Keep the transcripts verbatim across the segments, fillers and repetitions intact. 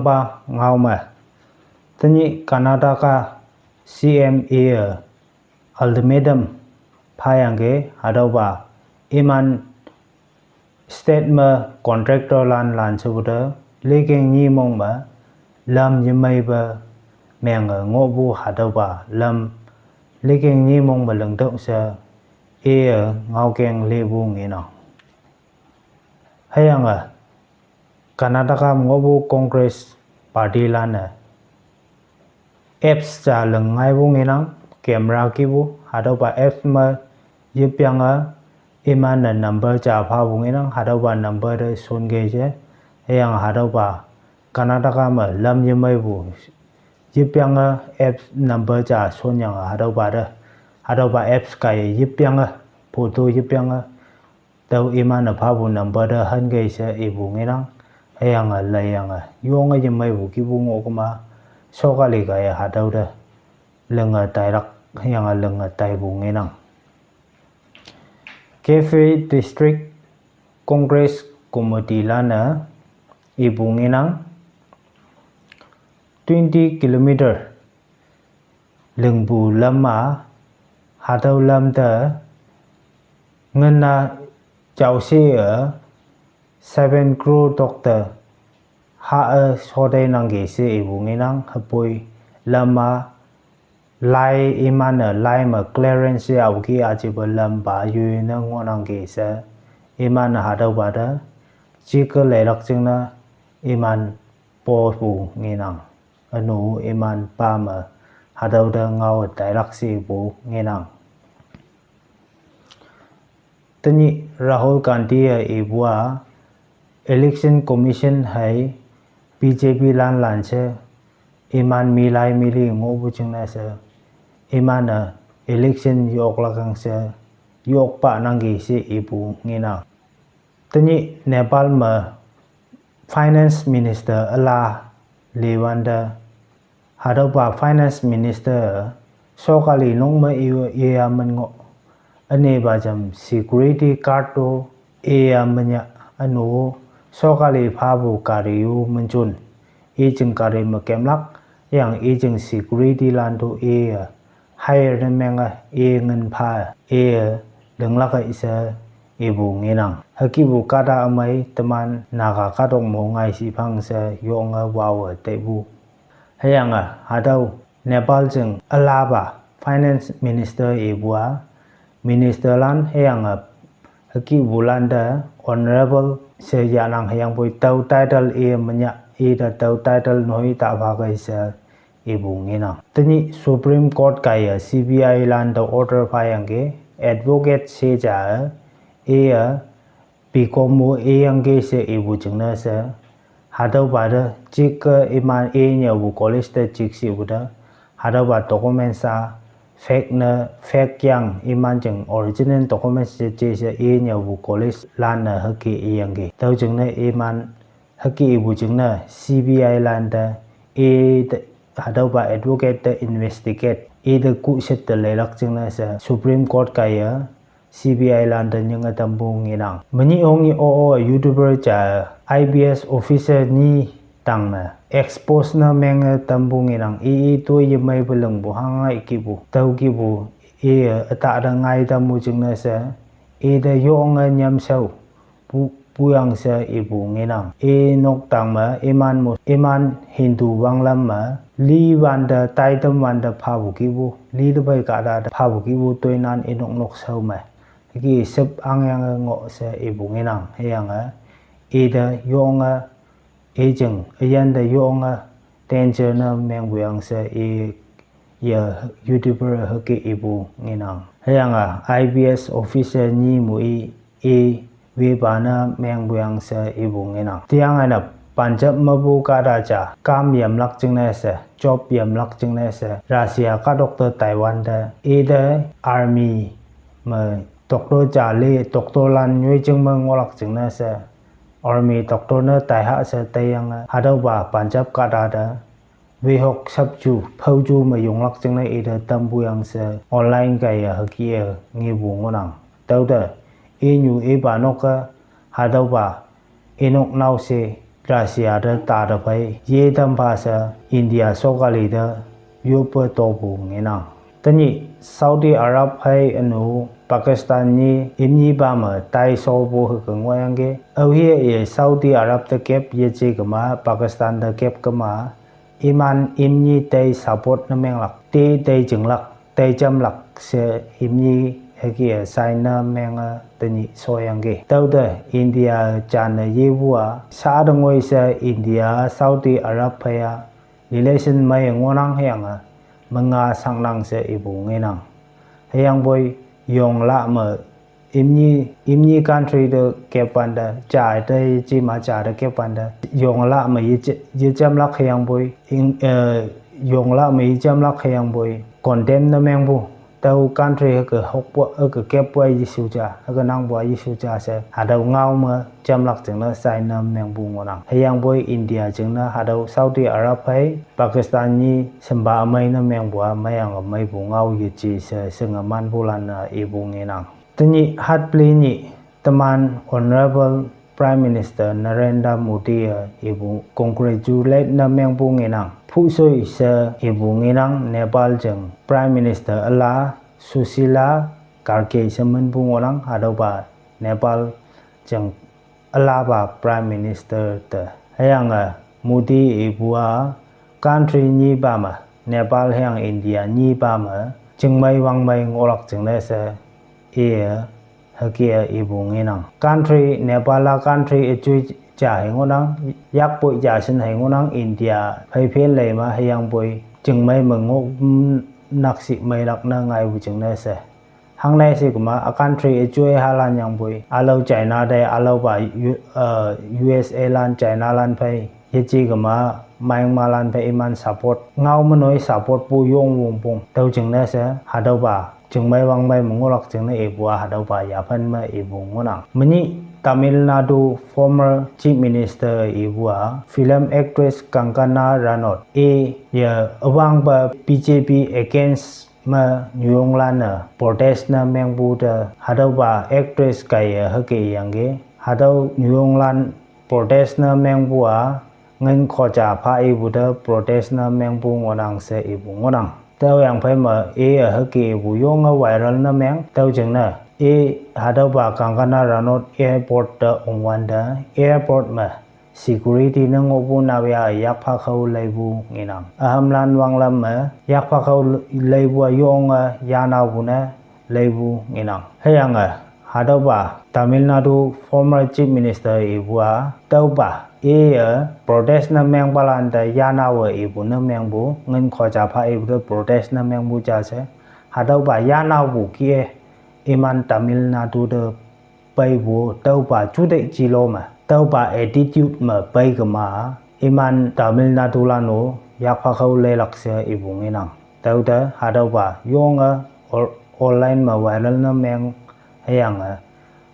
Ba ngao me. Tenyih Karnataka C M a ultimatum phayangki hatüopa iman state me contractor lan lan shepu te, liking nyimong me, lam yemeipe menge ngohpu hatüopa lam, liking nyimong me lingtüoh she, iye ngaokeng lepu ngenang. Hüyange, Karnataka me ngohpu Congress party lan-e apps ja ling ngaipu ngenang, camera kihpu, hatüopa apps me yepyange, iman-e number ja phapu ngenang, hatüopa number te shonke she, hüyange hatüopa Karnataka me lam yemeipu, yepyange apps number ja shonyange hatüopa te, hatüopa apps kaiye yepyange, photo yepyange, tüo iman-e phapu number te hankei she ipu ngenang, hüyange leiyange, yonge yemeipu kihpu ngohkema, sokali kaiye hatüo te, linge tailak, hüyange linge taipu ngenang. Kiphire District Congress Committee lan-e ipu ngenang, twenty kilometer lingpu lam-a, hatüo lam te, ngin-a jaoshe-e, seven crore tok te, ha-e shotei nangki she ipu ngenang, hüpoi lam-a, lai iman-e lai me clearance yaoki ajipe lampa yoi ne ngohnangki she, iman hatüopa te, jike leilak jingne, iman popu ngenang. Ünu iman pa me, hatüo te ngao tailak shepu ngenang. Tenyih Rahul Gandhi-e ipu-a, Election Commission hei B J P lan lan she, iman milai mili ngohpu jingne she, iman-e election yoklakyang she, yokpa nangki she ipu ngenang. Tenyih Nepal me Finance Minister üla liwante, hatüopa Finance Minister, sokali nok me i, iya min ngoh, ünepa jam security guard to iya minya, ünu, sokali phapu gari-o minjun, i jing gari me kemlak, hüyange i jing security lan to iya hire ne menge, i ngin pha, i linglak-e she ipu ngenang. Hükihpu kahta ümei teman Naga kahtok mo ngai shiphang she yonge wawe teipu. Hüyange hatüo Nepal jing ülapa Finance Minister ipu-a, Minister lan hüyange hükihpulan te Honorable she yahnang, hüyangpoi tüo title i minya, i te tüo title noi ta phakei she ipu ngenang. Tenyih Supreme Court kaiye C B I lan te order phayangki, advocate she ja-e, iye B Com-o iyangki she ipu jingne she, hatüopa te jike iman i nyüopu college te jik shipu te, hatüopa document-a fake ne, fake yang iman jing original document she je she i nyüopu college lan-e hüke iyangki. Tüo jingne iman hüke ipu jingne C B I lan te, i te, hatüopa advocate te investigate, i te kuhshet te leilak jingne she Supreme Court kaiye C B I lan te nyinge tampu ngenang. Menyih hongnyih o-o YouTuber ja I P S officer nyi tangne expose ne menge tampu ngenang, i i toi yemeipe lingpu hangai kihpu, tüo kihpu, iye ütah te ngai tampu jingne she, i te yonge nyamshao pu, puyang she ipu ngenang. I nok tang me iman mo, iman Hindu wanglam me, li wante, taitam wante phapu kihpu, li te pei kahta te phapu kihpu toinan i nok nok shao me, hüke shep angyange ngoh she ipu ngenang. Hüyange, i te yonge, i jing, üyin te yonge, danger ne mengpu yang she i ye YouTuber hüke ipu ngenang. Hüyange I P S officer nyi mo i, i wepa ne mengpu yang she ipu ngenang. Tiyange ne Punjab mepu kahta ja, kam yamlak jingne she, job yamlak jingne she, Russia kahtok te Taiwan te, i te army me doctor ja le, doctor lan nyoi jing me ngohlak jingne she, army doctor ne taiha she teiyange, hatüopa Punjab kahta te, wehok sapju, phaoju me yonglak jingne i te tampu yang she online kaiye hüke-e ngepu ngohnang. Tüote, inyu ipa nok-e, hatüopa, inok naoshe, Russia te ta te phei ye tam pha she India sokali te yope topu ngenang. Tenyih Saudi Arab phei ünu Pakistan nyi imnyi pa me tai sopu hüke ngohyangki. Aohe ye Saudi Arab te kep yeje kema Pakistan te kep kema iman imnyi tei support ne menglak, te tei jinglak, tei jamlak she imnyi hüke sign ne menge tenyih soyangki. Tüote India janne yepu a, sa te ngoi she India Saudi Arab phei a relation mei ngohnang hüyange, menga sangnang she ipu ngenang. Hüyangpoi yongla me imnyi, imnyi country te kep wante, ja te yeje ma ja te kep wante, yongla me yeje, yejamlak hüyangpoi, ing, eh, yongla me yejamlak hüyangpoi, condemn ne mengpu. Tüo country hüke hokpu, hüke keppu a yeshu ja, hüke nangpu a yeshu ja she, hatüo ngao me jamlak jingne sign ne mengpu ngohnang. Hüyangpoi India jingne hatüo Saudi Arab phei Pakistan nyi shempa ümei ne mengpu a meiyange meipu ngao yeje she shinge manpulan-e ipu ngenang. Tenyih hatpeli nyih teman Honorable Prime Minister Narendra Modi-e ipu congratulate ne mengpu ngenang. Phushoi she ipu ngenang Nepal jing Prime Minister üla Sushila Karki she minpu ngohnang hatüopa Nepal jing ülapa Prime Minister te. Hüyange Modi ipu a country nyipa me, Nepal hüyange India nyipa me, chingmei wangmei ngohlak jingne she, iye hüke ipu ngenang. Country, Nepal a country üjoi ja hei ngohnang, yakpoi ja shin hei ngohnang, India phei phen lei ma hüyangpoi, chingmei me ngoh, mm, nakshih meilak ne ngaipu jingne she. Hangne she kema, a country üjoi halan yangpoi, ülao China te, ülaopa U-, eh, U S A lan, China lan phei, yeje kema, Myanmar lan phei iman support, ngao me noi support pu yong wongpong. Tüo jingne she, hatüopa, chingmei wangmei me ngohlak jingne ipu a hatüopa yaphan me ipu ngohnang. Menyih Tamil Nadu former Chief Minister ipu a, film actress Kangana Ranaut, i ye üwangpe B J P against me nyuyonglan-e protest ne mengpu te hatüopa actress kaiye hüke yangki. Hatüo nyuyonglan protest ne mengpu a, ngin khoja pha ipu te protest ne mengpu ngohnang she ipu ngohnang. Tüoyang phei me iye hüke ipu yonge viral ne meng, tüo jingne. I hatüopa Kangana Ranaut airport te ongwante, airport me security ne ngohpu naoya yakpha khao leipu ngenang. Ühamlan wanglam me yakpha khao leipu a yonge yanaopu ne leipu ngenang. Hüyange, hatüopa Tamil Nadu former Chief Minister ipu a, tüopa, iye protest ne mengpalan te yanaowe ipu ne mengpu, ngin khoja pha ipu te protest ne mengpu ja she. Hatüopa yanaopu kih-e, iman Tamil Nadu te peipu, tüopa juteih jilo me, tüopa attitude me pei kema, iman Tamil Nadu lan-o, yakpha khao leilak she ipu ngenang. Tüote hatüopa yonge, o-, online me viral ne meng hüyange.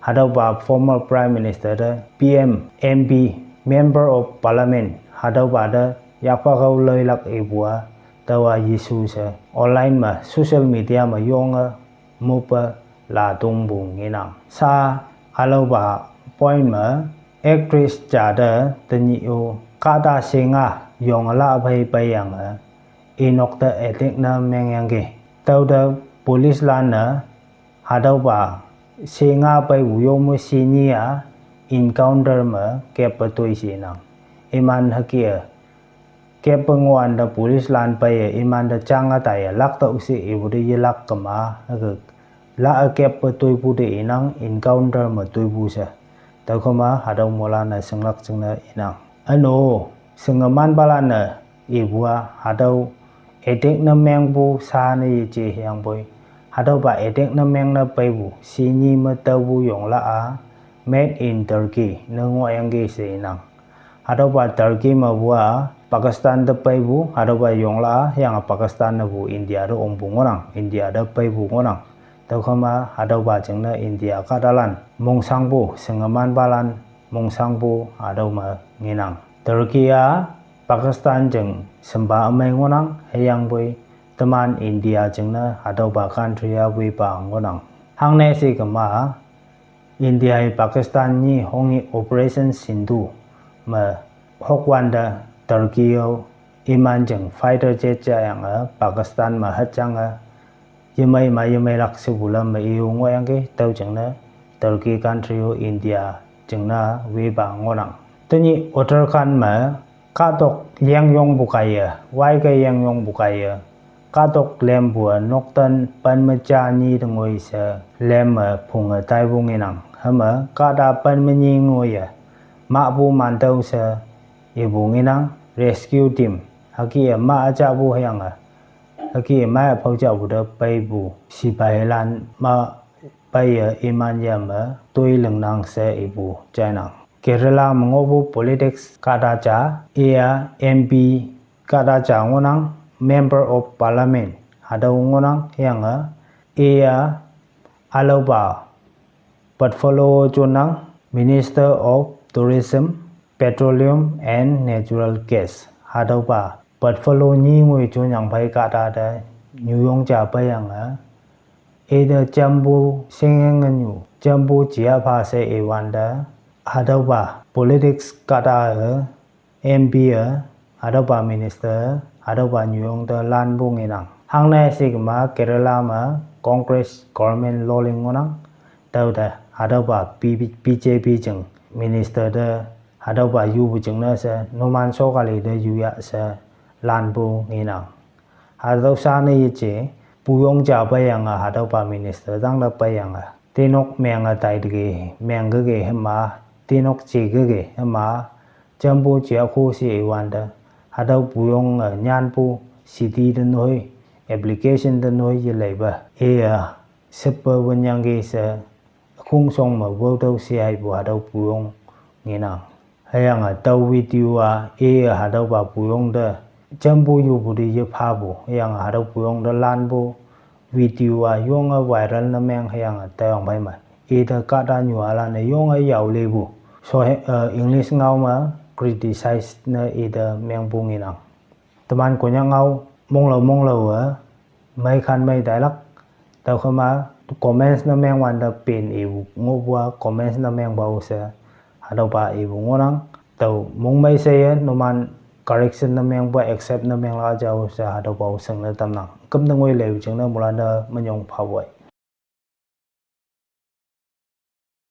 Hatüopa former Prime Minister te, P M, M P, Member of Parliament, hatüopa te, yakpha khao leilak ipu a, tüowa yeshu she, online me, social media me yonge, mope la tongpu ngenang. Sa ülaopa point me, actress ja te tenyih-o, kahta shinga yongla phei peiyange, inok te attack ne mengyangki. Tüote police lan-e, hatüopa, shinga peipu yong me shinyi a, encounter me keppe toi shenang. Iman hüke, keppe ngohwante police lan peiye, imante jange taiye, laktüoh she ipu te yelak kema, hüke, la-e keppe toipu te inang, encounter me toipu she. Tüokema, hatüo moilan-e shinglak jingne inang. Üno, shingemanpalan-e, ipu a, hatüo attack ne mengpu sa ne yeje hüyangpoi. Hatüopa attack ne mengne peipu, shinyi me taopu yongla a, made in Turkey, ne ngohyangki she inang. Hatüopa Turkey mepu a, Pakistan te peipu, hatüopa yongla a, hüyange Pakistan nepu India te ongpu ngohnang, India te peipu ngohnang. Tüokhama hatüopa jingne India kahtalan mongshangpu, shingemanpalan mongshangpu hatüo me ngenang. Turkey a Pakistan jing shempa ümei ngohnang, hüyangpoi teman India jingne hatüopa country a wipa ngohnang. Hangne she kema, India-i Pakistan nyi honghi Operation Sindoor me Hokwante Turkey-o iman jing fighter jet jayange Pakistan me hejang-e yemei ma yemeilak shepu lam me i-o ngohyangki, tüo jingne Turkey country-o India jingne wepa ngohnang. Tenyih Uttarakhand me kahtok yengyongpu kaiye, waike yengyongpu kaiye, kahtok lempu-e nokten pen me ja nyi te ngoi she lem me phunge taipu ngenang. Hüme kahta pen me nyi ngoiye mahpu mantüo she ipu ngenang. Rescue team hüke-e mah üjapu hüyange hüke-e mah phao japu te peipu sipailan ma peiye iman yame toi lingnang she ipu jainang. Kerala me ngohpu politics kahta ja, iya M P kahta ja ngohnang, Member of Parliament hatüo ngohnang. Hüyange iya ülaopa portfolio jonnang, Minister of Tourism, Petroleum and Natural Gas, hatüopa portfolio nyi ngoi jonyang phei kahta te nyuyong ja peiyange ite jampu shingengenyu, jampu jia pha she iwante, hatüopa politics kahta-e, M P-e, hatüopa minister, hatüopa nyuyong te lanpu ngenang. Hangne shikema Kerala me Congress government loling ngohnang. Tüote hatüopa B J P jing minister te hatüopa yupu jingne she numan sokali te yuya she lanpu ngenang. Hatüo sha ne yeje, puyong ja peiyange hatüopa minister tangte peiyange tenok menge tai teke, mengkeke hüma, tenok jekeke hüma, jampu jia kho she iwante, hatüo puyong-e nyanpu city te noi, application te noi yeleipe, iya sheppe wenyangki she khongshong me wotüoh she haipu hatüo puyong ngenang. Hüyange tüo video-a iye hatüopa puyong te jampu yupu te yephapu, hüyange hatüo puyong te lanpu video-a yonge viral ne meng. Hüyange tüoyang phei me ite kahta nyualan-e yonge yaolepu, so, eh, English ngao me criticize ne ite mengpu ngenang. Teman Konyak ngao monglao monglao-e meikhan mei tailak. Tüokhema comments ne mengwante pen ipu ngohpu-a comments ne mengpa-o she hatüopa ipu ngohnang. Tao mongmei sheye numan correction ne mengpu-a accept ne menglak jao she hatüopa-o shingne tamnang. Kümte ngoi leipu jingne moilan te minyong phapoi.